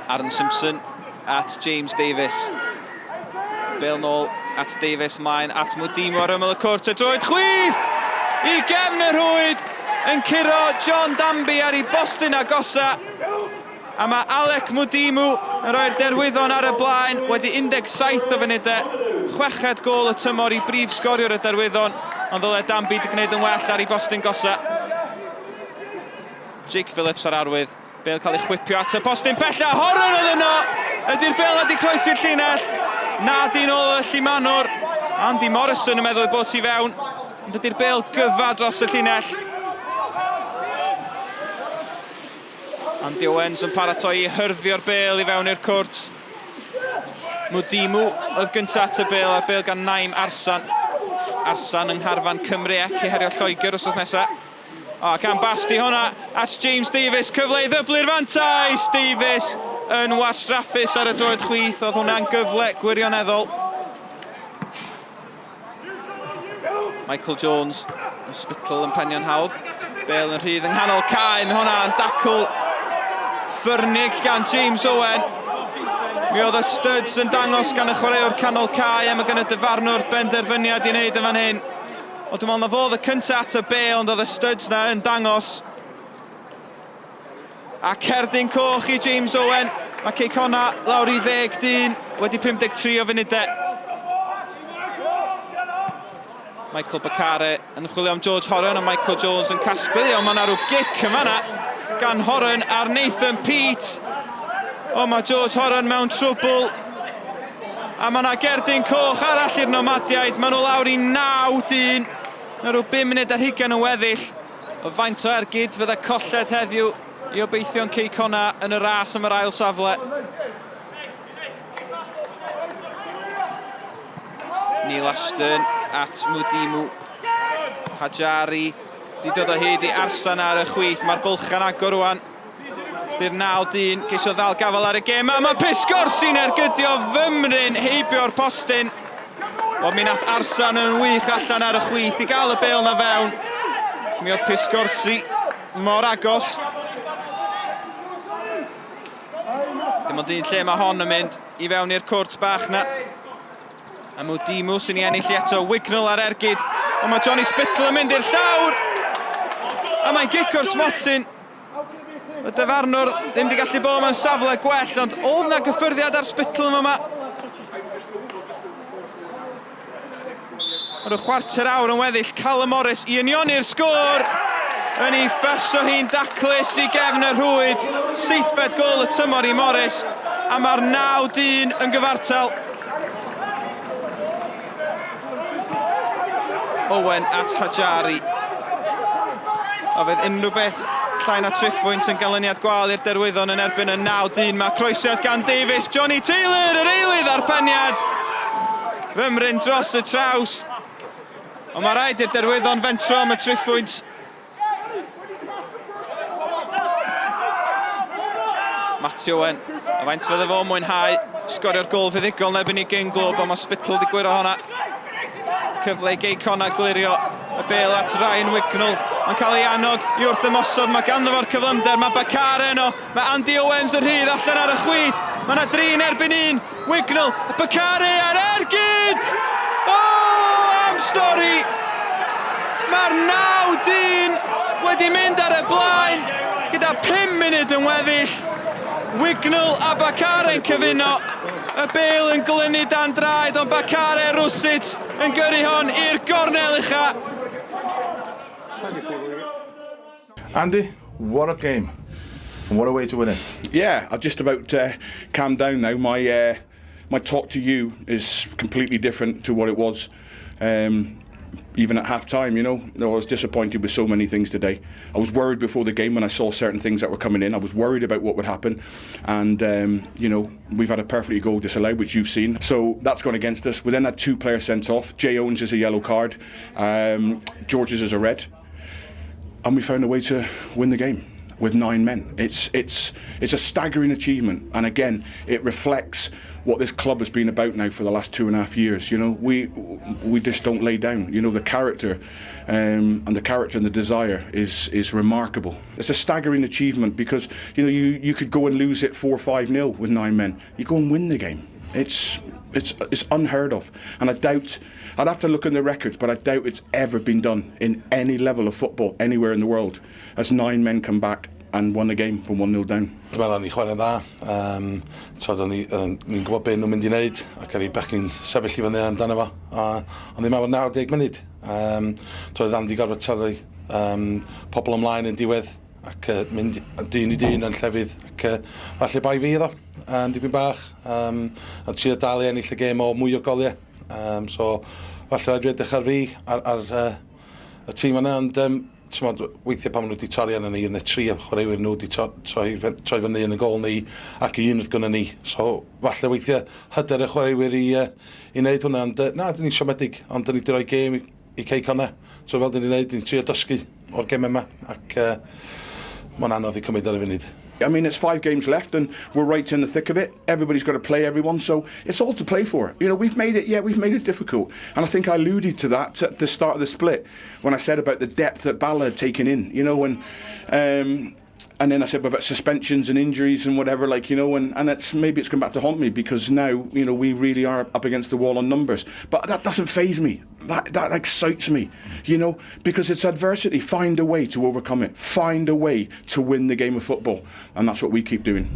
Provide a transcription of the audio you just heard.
Aaron Simpson at James Davies. Bale nôl at Davies, mlaen at Mwdimo ar ymyl y cwrt, y droed chwith! I gefn y rhwyd yn curo John Danby ar ei bostyn agosa. A mae Alec Mudimu yn rhoi'r Derwyddon ar y blaen wedi 17 o funudau. Chweched gôl y tymor i brif sgoriwr y Derwyddon, ond ddyle Danby 'di gwneud yn well ar ei bostyn gosa. Jake Phillips ar arwydd. Bale cael ei chwipio at y postyn bella. Horan oedd yno! Ydy'r bel wedi croesi'r llinell? Na, dyn ôl y llumanwr. Andy Morrison yn meddwl ei bod hi fewn. Ond ydy'r bel gyfa dros y llinell? Andy Owens yn paratoi i hyrddio'r bel i fewn i'r cwrt. Mudimu oedd gyntaf at y bel, a'r bel gan Naim Arsan. Arsan yng ngharfan Cymru ec i herio Lloegr wrth nesaf. O, gan basti hwnna at James Davies, cyfle i ddyblu'r fantais! Davies yn wastraffus ar y droed chwith, oedd hwnna'n gyfle gwirioneddol. Michael Jones, y Spittle yn penio'n hawdd. Bale yn rhydd yng nghanol cae, mae hwnna'n dacl ffyrnig gan James Owen. Mi oedd y studs yn dangos gan y chwaraewr canol cae a mae gan y dyfarnwr benderfyniad i wneud yn fan hyn. Wel, dwi'n meddwl na fo oedd y cyntaf at y bel, ond oedd y studs na yn dangos. A cerdyn coch i James Owen. Mae Cei Connah lawr i ddeg dyn wedi 53 o funudau. Michael Bakare yn chwilio am George Horan a Michael Jones yn casglu, ond mae yna rhyw gic yn fanna gan Horan ar Nathan Peate. O, mae George Horan mewn trwbl. A mae yna gerdyn coch arall i'r Nomadiaid. Maen nhw lawr i 9 dyn. Mae rhyw 5 munud ar hugain yn weddill. O faint o ergyd fydde colled heddiw i obeithion Cei Connah yn y ras am yr ail safle. Neil Ashton at Mudimu. Hajari di dod o hyd i Arsan ar y chwith. Mae'r bylchau'n agor rwan. Wrth i'r 9 dyn geisio ddal gafael ar y gêm. A mae Piskorsi'n ergydio fymryn heibio'r postyn. Wel, mi nath Arsan yn wych allan ar y chwith i gael y bêl na fewn. Mi oedd Piskorsi mor agos. Dim ond un lle mae hon yn mynd i fewn i'r cwrt bach na. A Mudimu sy'n ei ennill i eto, Wignall ar ergyd, ond mae Johnny Spittle yn mynd i'r llawr! A mae'n gic o'r smotyn. Y dyfarnwr ddim wedi gallu bod mewn safle gwell, ond oedd na gyffyrddiad ar Spittle yma. Mae rhyw chwarter awr yn weddill, Callum Morris i unioni'r sgôr yn ei phaso hi'n daclus i gefn y rhwyd. Seithfed gôl y tymor i Morris, a mae'r 9 dyn yn gyfartal. Owen at Hajari. A fydd unrhyw beth llai na triphwynt yn ganlyniad gwael i'r Derwyddon yn erbyn y 9 dyn. Mae croesiad gan Davies, Johnny Taylor, yr eilydd a'r peniad. Fymryn dros y traws. Ond mae rhaid i'r Derwyddon fentro am y triphwynt. Matty Owen, a faint fydde fo'n mwynhau sgorio'r gol fuddugol yn erbyn ei gyn glwb, ond mae Spittle wedi gwyro honna. Cyfle i Gei Connah glirio y bêl at Ryan Wignall. Mae'n cael ei annog i wrth ymosod, mae ganddo fo'r cyflymder, mae Bakare yno, mae Andy Owens yn rhydd allan ar y chwith, mae yna drin erbyn un, Wignall, Bakare ar ergyd! O, am stori! Mae'r 9 dyn wedi mynd ar y blaen gyda 5 munud yn weddill. Wignall a Bakare yn cyfuno. Y bêl yn glynu dan draed, ond Bakare rwsut yn gyrru hon i'r gornel ucha. Andy, what a game. And what a way to win it. Yeah, I've just about calmed down now. My my talk to you is completely different to what it was even at half time, you know. I was disappointed with so many things today. I was worried before the game when I saw certain things that were coming in. I was worried about what would happen. And, you know, we've had a perfectly goal disallowed, which you've seen. So that's gone against us. We then had two players sent off. Jay Owens is a yellow card. George's is a red. And we found a way to win the game. with 9 men. It's a staggering achievement, and again, it reflects what this club has been about now for the last 2.5 years. You know, we just don't lay down. You know, the character, and the character and the desire is remarkable. It's a staggering achievement because, you know, you could go and lose it 4-5 nil with 9 men. You go and win the game. It's unheard of, and I doubt, I'd have to look in the records, but I doubt it's ever been done in any level of football anywhere in the world, as 9 men come back and won the game from 1-0 down. Dwi'n meddwl ni chwarae'n dda. Ni'n gwybod beth nhw'n mynd i wneud ac ar ei bechgyn sefyll i fyny amdano fo. Ond ddim mewn 90 munud. Twod, Andy gorfod torri pobl ymlaen yn diwedd ac mynd dyn i dyn yn llefydd ac falle bai fi iddo, dipyn bach. A trio dal i ennill y gêm o mwy o goliau. So falle rhaid fi edrych ar fi ar y tîm yna, ond t'mod, weithiau pan maen nhw wedi torri arno ni, yn y tri o chwaraewyr nhw wedi troi fyny yn y gol ni ac un wrth gynnu ni. So falle weithiau hyder y chwaraewyr i wneud hwnna, ond na, dyn ni'n siomedig, ond dyn ni wedi rhoi gêm i Cei Connah. So fel dyn ni'n wneud, dyn ni'n trio dysgu o'r gêm yma, ac mae'n anodd i cymryd ar y funud. I mean, it's 5 games left and we're right in the thick of it. Everybody's got to play everyone, so it's all to play for. You know, we've made it, yeah, we've made it difficult. And I think I alluded to that at the start of the split when I said about the depth that Bala had taken in, you know, and then I said about suspensions and injuries and whatever, like, you know, and it's maybe it's come back to haunt me because now, you know, we really are up against the wall on numbers. But that doesn't faze me. That excites me, you know, because it's adversity. Find a way to overcome it. Find a way to win the game of football. And that's what we keep doing.